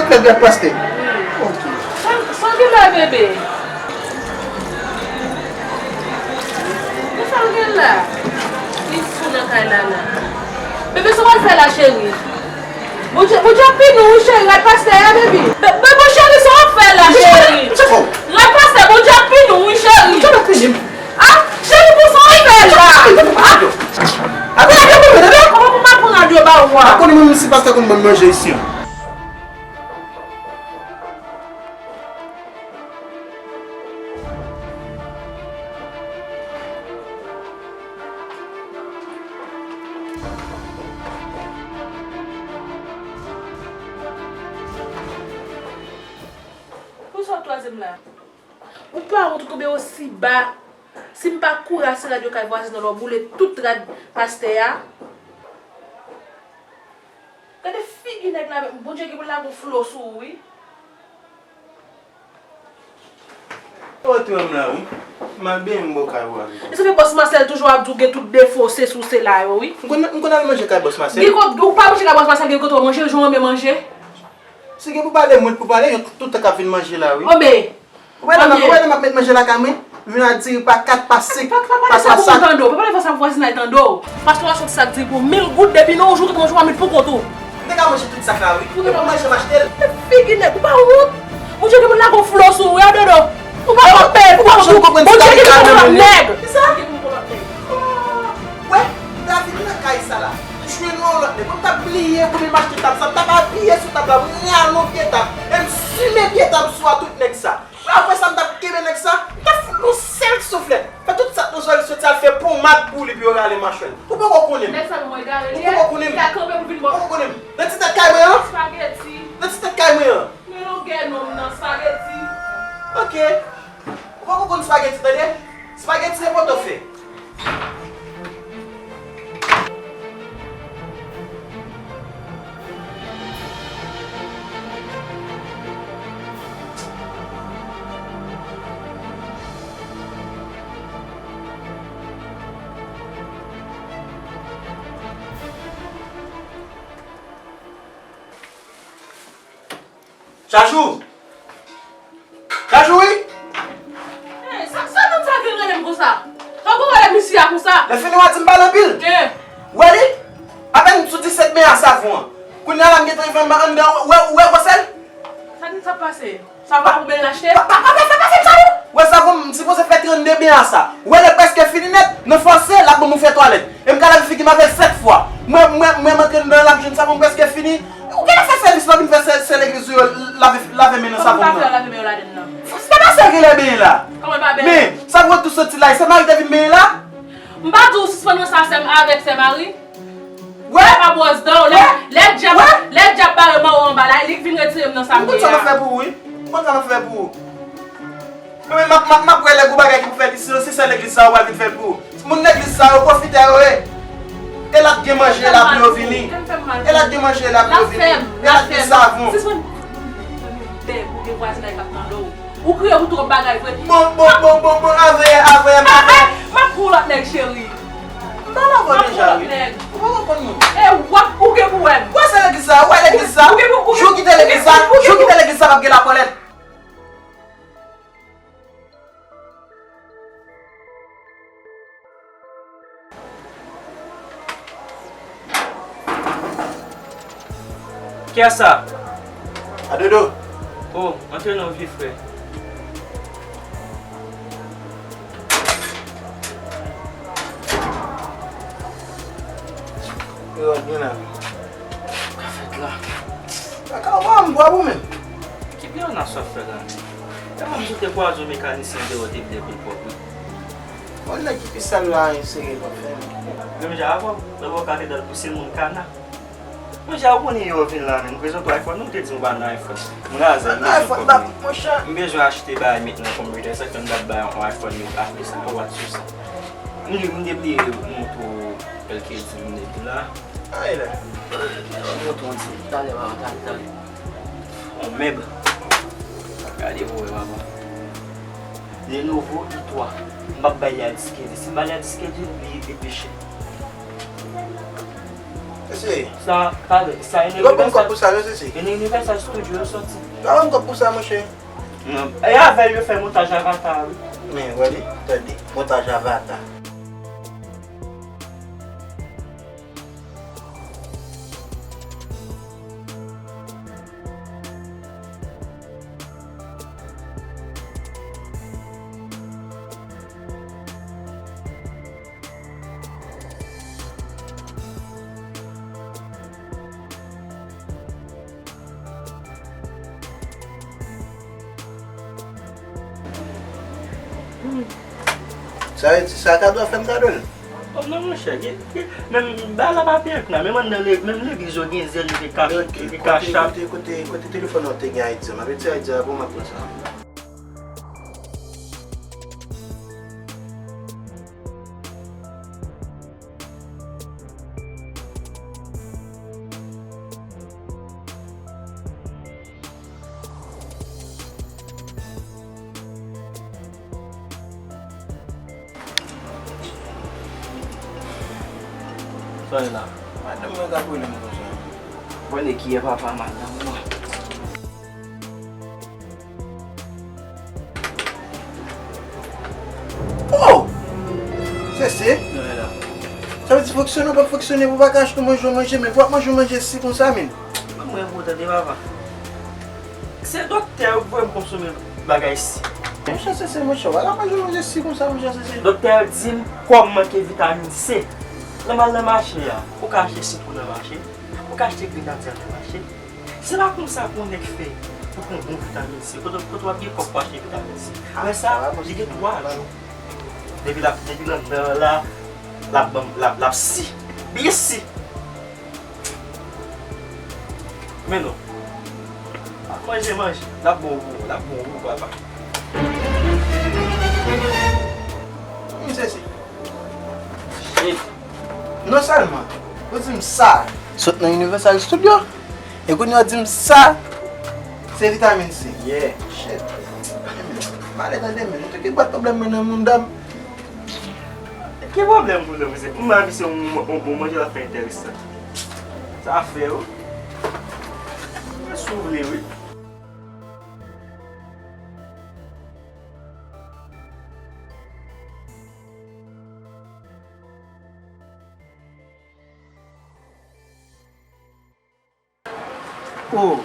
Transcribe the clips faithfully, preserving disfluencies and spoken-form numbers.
Fè grad pastè. Ok. Sa, sa w gen la, bebe? Men sa w gen la? Li fou nan kay la, la. Bebe, sa w al fè la, cheri? Bondye, Bondye ap pini w, wi, cheri. Rad pastè a, bebe. Be, be, mon cheri, sa w ap fè la, cheri? Rad pastè, Bondye ap pini w, wi, cheri. Ah, cheri, pou sa w ap fè la? Ah, kòman pou m ap pran radyo ba ou a? Ou konnen mwen menm si pastè konn ban m manje isi an. Poukisa w twazyèm la? Ou pa wont ou tonbe osi ba. Si m pa kouri ase rad yo kay vwazen nan lè w boule tout rad pastè a. Gade figi nèg la, Bondye gen pou l lage yon flo sou ou, wi. Ou wè m la, wi. M al benyen m bò kay ou a. E sa fè bòs Masèl toujou ap di w gen tout defo, se sou se la yo, wi. M konn, m konn al manje kay bòs Masèl. Gen kote, ou pa manje kay bòs Masèl, gen kote w manje, jan w renmen manje. Si gen pou pale, mwen pou pale, yo tout tan k ap vin manje la, wi. Obe, Ou wè lè m ap, ou wè lè m ap met manje lakay mwen, vin a diri pa kat, pa senk, pa swasan. Pa pale fò sa pou vwazinay tande w. Pastè w a sot sak diri pou mil goud depi nan yon jou ou te manje w a met pou kont ou. M te ka manje tout sak la wi. E pou manje m achte l. Figi nèg, ou pa wont. Bondye gen pou l lage yon flo sou ou wi, a dodo. Ou pa wont pè, ou pa wont. Bondye gen pou l lage yon nèg. Kisa? Wè, David nan kay sa la. M jwenn yon lòt nèg. Mwen m t ap bliye konbyen m achte tab sa. M t ap apiye sou tab la, m rale yon pye tab. E m simen pye tab sou a tout nèg sa. Apre sa, m t ap kenbe nèg sa, m t ap fout l yon sèl souflèt. Fè tout sa k nan zòrèy li soti al fè pomad pou li pou yo rale machwè l. Ou poko konnen m. Nèg sa nan mwen gare li ye. Ou poko konnen m. Li ka kanpe pou vin bò. Ou poko konnen m. Nan ti tèt kay mwen an. Spaghetti. Nan ti tèt kay mwen an. Men longè non m nan spaghetti. Ok. Ou poko konn spaghetti tande. Spaghetti se poto fè. Chachou! Chachou wi! Hey, sa, sa nonm sa gen rele m konsa? Sa w konn rele misye a konsa? Lè fini w a di m pale anpil. Eh. Wè li? Apèn sou disèt men a savon an. Kounye a la m gentan rive anba anndan, ou wè, ou wè gwosè l? Sa ki sa pase? Savon pou byen achte? Pa, pa, pa, pa, pa fè m sa non! Ou wè savon m sipoze fè trannde byen a sa. Ou wè lè prèske fini nèt, nan fòse, l ap ban m fè twalèt. E m ka lave figi m avè l sèt fwa. Mwen, mwen, mwen m antre anndan l ap jwenn savon m prèske fini. Ou genlè fè sèvis la vin fè sè, sè legliz ou yo lave, lave men nan savon m nan. Kòman pa fè lave men yo ladann nan? Se pa sè ki lè benyen la. Kòman pa benyen? Men, savon tou soti la, e sè Mari te vin benyen la? M pa di w sispann wè sa sè m avèk sè Mari? Wè? Pa bwòs dan w, lè, lè dyab, lè dyab bare mò w anba la, e li k vin retire m nan sa m ye a. M konn sa m ap fè pou ou, wi. M konn sa m ap fè pou ou. Mwen menm m ap, m ap, m ap wè lè gwo bagay ki pou fèt isi yo, se sè legliz sa yo pral vin fè l pou ou. Moun legliz sa yo pwofitè yo ye. E la t gen manje la pou yo vini. E la t gen manje la pou yo vini. E la t gen savon. Sispann bèg ou gen vwazinay k ap tande w. Ou kriye pou twòp bagay vre. Bon, bon, bon, bon, bon, avè, avè, avè. M ap pou lòt nèg cheri. M pa love w deja wi. Ou poko konn mwen. E w ap, ou gen pou wè m. Wè se legliz sa, wè legliz sa. Jou w kite legliz sa, jou w kite legliz sa p ap gen lakòlèt. Kiyès sa? A Dodo. Oh, antre non vye frè. Yo, Dina. Ka fèt la. Kaka w pa ban m bwa pou mwen. Ki piyonaj w ap fè la menm? Tèlman m sot te kwaze yon mekanisyen deyò te vle pou l pwòp wi. Bon, nèg ki pi sal la, yon seri l w ap fè menm. Menm jan avè w, lè w ka te dal pouse moun kana. Bon, jan ou konnen yè w vin la menm, m prezante w iPhone, ou te di m ou pa nan iPhone. M razè, m bezwen kòb mwen. M bezwen achte bagay met nan konpitè, sa k fè m t ap bay yon iPhone yo, apre sa, ou pa t sou sa. M, m te bliye montre w kèlke di m te di la. Ay la. Yon tonton ti talè, papa, talè, talè. On mèb. Gade pou wè, papa. Lenovo i twa. M p ap bay li a dis kenz. Si m ba li a dis kenz, li, li pi chè. E Se. Sa, talè, sa Universal. Yo ban m kòb pou sa, non, se, se. Universal Studio yo sòti. Yo ban m kòb pou sa, monchè. Non. E avè l yo fè montaj Avatar, wi. Men, wè li, tande. Montaj Avatar. Sa vle di sa kado a fè m kado l? Oh, non, monchè, gen, gen, menm bagay la pa pi enk nan, menm anndan le-, menm legliz yo gen zèl, yo gen kach-, yo gen kachap. Kote, kote, kote telefòn nan te gen Ayiti a? M ap retire Ayiti a pou m ap pran sa. Sa e la? Madanm mwen k ap rele m konsa. Rele kiyè papa madanm mwen? Oh! Sese? Sa vle di fonksyone w p ap fonksyone pou w pa ka achte manje w manje, men pou w ap manje w manje si konsa, men. Mwen mwen pou tande papa. Se doktè yo voye m konsome bagay si. Monchè Sese, monchè, w pa ka manje w manje si konsa, monchè Sese. Doktè yo di m kò m manke vitamin C. Lè m al nan mache a, ou ka achte sitwon nan mache, ou ka achte grenadya nan mache. Se pa konsa pou yon nèg fè pou pran bon vitamin C. Kote, kote w ap gen kòb pou achte vitamin C? Apre sa, li gen twa jou. Depi l ap, depi l anndan an la, l ap ban m, l ap, l ap si. Byen si. Men non. L ap manje, manje. L ap bon pou ou, l ap bon pou ou, papa. Misye se. Shit. Non sèlman, ou di m sa sot nan Universal Studio, e kounye a w di m sa se vitamin C. Yeah. Shit. Malè tande men, nou te gen bwat pwoblèm mwen nan mouda m. Ki pwoblèm pou nou, mesye? M anvi se yon, yon bon manje l ap fè enteresan. Sa fè, wi. Mwen si w vle, wi. Oh.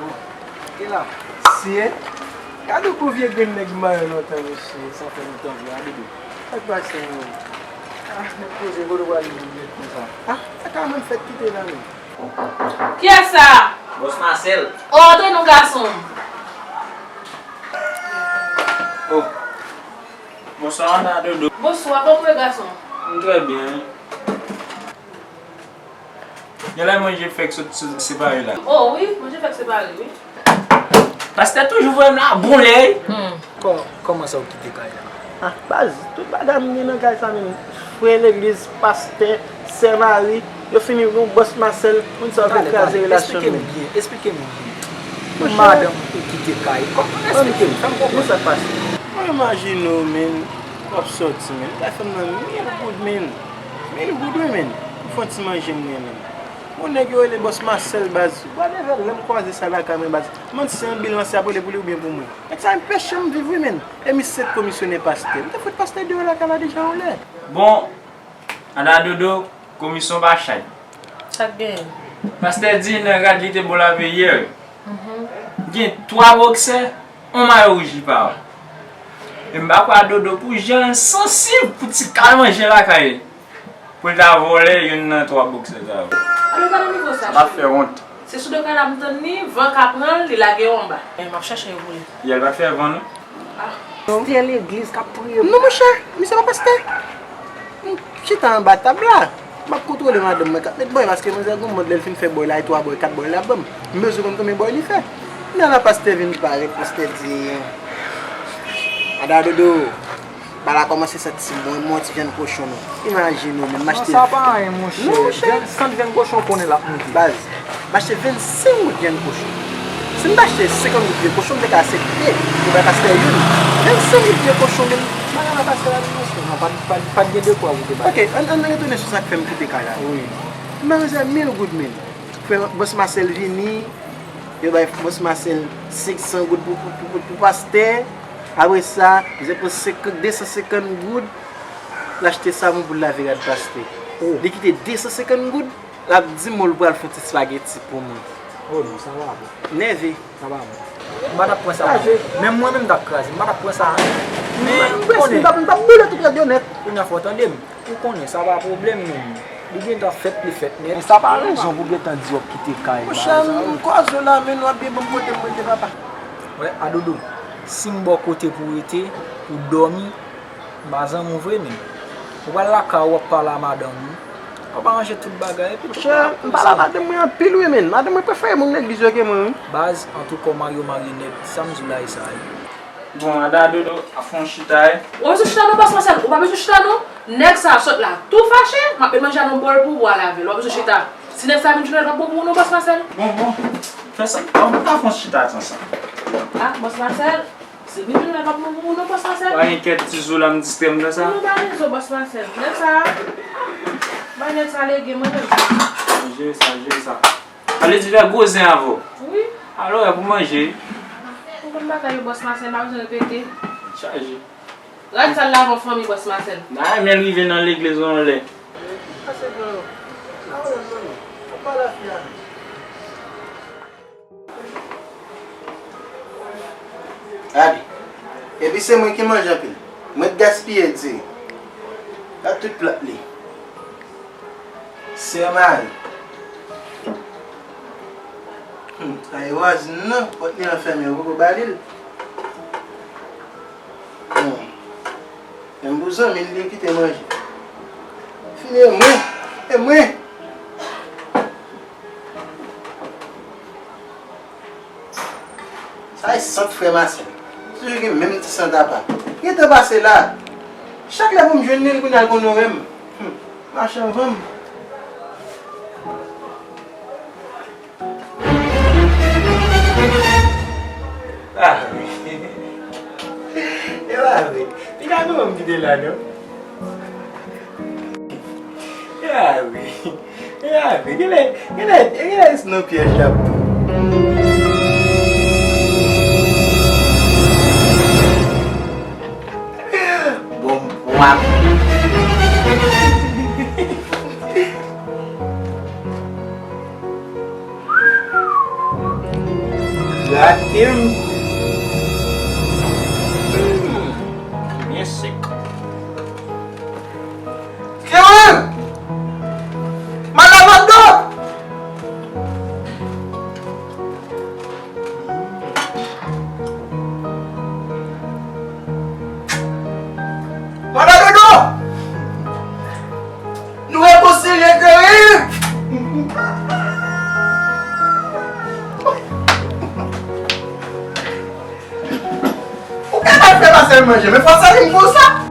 Oh. E la. Siye. Gade yon gwo vye grenn nèg m pa wè lontan, mesye. Sa fè lontan vre, a, Dodo. Sa k pase, menm? Ah, nèg poze, kote w prale vin nèt konsa? Ah, sa ka menm fèt kite la, menm. Kiyès sa? Bòs Masèl. Oh, antre non, gason m. Oh. Bonswa, Ada Dodo. Bonswa, kòman w ye, gason m? M trè byen, wi. Genlè manje fèk sot se-, separe la. Oh, wi, manje fèk separe, wi. Pastè toujou voye m la bon lè, wi. Hmm. Kò-, kòman sa w kite kay la? Ah, baz, tout bagay m gen nan kay sa menm. Frè legliz, pastè, sè mari, yo fini pou bòs Masèl, moun sa yo vle kraze relasyon nou. Talè, talè, eksplike m byen, eksplike m byen. Monchè. Madanm ou kite kay. Kò-, esplike m, fè m konprann. Men sa k pase. Mwen imajine w, men, w ap sòti, men. Ou bay fanm nan mil goud, men. Mil goud, wi, men. Pou fè yon ti manje m gen, men. Yon nèg yo rele bòs Masèl, baz. Gade, lè m kwaze sa lakay mwen, baz. Mwen se anbilans y ap rele pou li oubyen pou mwen. Nèg sa enpeche m viv, wi, men. E misye se komisyonè pastè. M te fout pastè deyò lakay la deja yon lè. Bon, Ada Dodo, komisyon pa chay. Sa k genyen? Pastè di nan rad li te ba w lave yè, gen twa bòksè, yon mayo wouj li pa wè. E m pa kwè Dodo pou jan l sansib pou ti kal manje lakay li, pou l ta vòlè youn nan twa bòksè sa yo. Alò, gade nivo sa, cheri. L ap fè wont. Se sou do kay la m tann li, van ka pran l, li lage yo anba. Men m ap chache yo pou li. Yè l pa t fè van, non? Ah. Se legliz k ap priye. Non, monchè, misye pa pastè. M chita anba tab la. M ap kontwole madanm mwen k ap met bòy, paske manzè gon mòd lè l fin fè bòy la, e twa bòy, kat bòy l ap ban m. M bezwen konn konbyen bòy li fè. Kounye a la pastè vin parèt, pastè di, Ada Dodo, bagay la kòmanse santi bon, men yon ti vyann kochon non. Imajine w, men m achte. Non, sa pa anyen, monchè. Non, monchè. Vyann, sant vyann kochon konnen l ap moute. Baz, m achte vennsenk goud vyann kochon. Si m ta achte senkant goud vye kochon, m te ka aksepte. Pou bay pastè youn. Vennsenk goud vye kochon, men bagay la pastè la vin monchè. Non, pa, pa, pa t gen de kwa pou te bay. Ok, ann, ann retounen sou sa k fè m kite kay la. Wi. Mezanmi, mil goud, men. Frè, bòs Masèl vini, yo bay bòs Masèl senk san goud pou, pou, pou, pou, pou pastè. Apre sa, misye pran senk, de san senkant goud, l achte savon pou l lave rad pastè. Oh. Li kite de san senkant goud, l ap di m l pral fè yon ti espageti pou mwen. Oh non, sa pa bon. Nève. Sa pa bon. M pa t ap pran sa. Kraze. Menm mwen menm m t ap kraze. M pa t ap pran sa. Men, m konnen. M t ap, m t ap boule tout rad yo nèt. Kounye a fò w tande m. Ou konnen, sa pa pwoblèm menm. Li gentan fèt, li fèt nèt. Men sa pa rezon pou gentan di w ap kite kay. Monchè, m kwaze w la, men w ap byen ban m kote m rete, papa. Wè, Adodo, si m ba w kote pou w rete, pou w dòmi, m pa zanmi w vre, men. Ou pral lakay ou, w ap pale a madanm ou. W ap aranje tout bagay, epi tout bagay ap pase. Monchè, m pale a madanm mwen anpil, wi, men. Madanm mwen prefere moun legliz yo ke mwen, wi. Baz, antouka, w marye, w marye nèt. Sa m di w la, e sa a ye. Bon, Ada Dodo, a fè yon chita, e. Ou pa bezwen chita non, bòs Masèl. Ou pa bezwen chita non. Nèg sa a sot la tou fache, m ap met manje a nan bòl pou ou, pou w al avè l. Ou pa bezwen chita. Si nèg sa a vin jounen, l p ap bon pou ou non, bòs Masèl. Bon, bon. Fè sa. An, nou ka fè yon chita ansanm. Ah, bòs Masèl. Si vin jounen, l p ap bon pou ou non, bòs Masèl. Pa enkyèt, tizou la, m distrè m nan sa. Non, pa rezon, bòs Masèl. Nèg sa a, bay nèg sa a lege, mwen menm. Jere sa, jere sa. Ale di fè gwo zen avè w. Wi. Alò, e pou manje. Ou konn bagay yo, bòs Masèl, m pa bezwen repete. Chaje. Rad sal la avan fanmi, bòs Masèl. M ta renmen l rive nan legliz yon lè. Pase bò. Gade. Epi se mwen ki manje anpil. Mwen t gaspiye diri. Gad tout plat li. Sè Mari. Hmm, ay wazin nan, pòt li an fèmen, yo poko ba li l. Hmm. Menm pou zanmi l, li kite manje. Fini e mwen, e mwen. Sa e sant frè Masèl. Toujou gen menm ti sant apa. Gentan pase la. Chak lè pou m jwenn li, kounye a l konn onore m. Hmm. Machan vanm. Ah wi. E pa vre. Li ka konprann m kite la non. E pa vre. E pa vre. Genlè, genlè, genlè se nan pyèj l ap tou. Bon, w ap. Grate m. Hmm, byen sèk. Kerem! Madan Mando! Madan Dodo! Nou rekonsilye, Kerem! Ou ka mal fè Masèl manje, men fò w sèvi m konsa.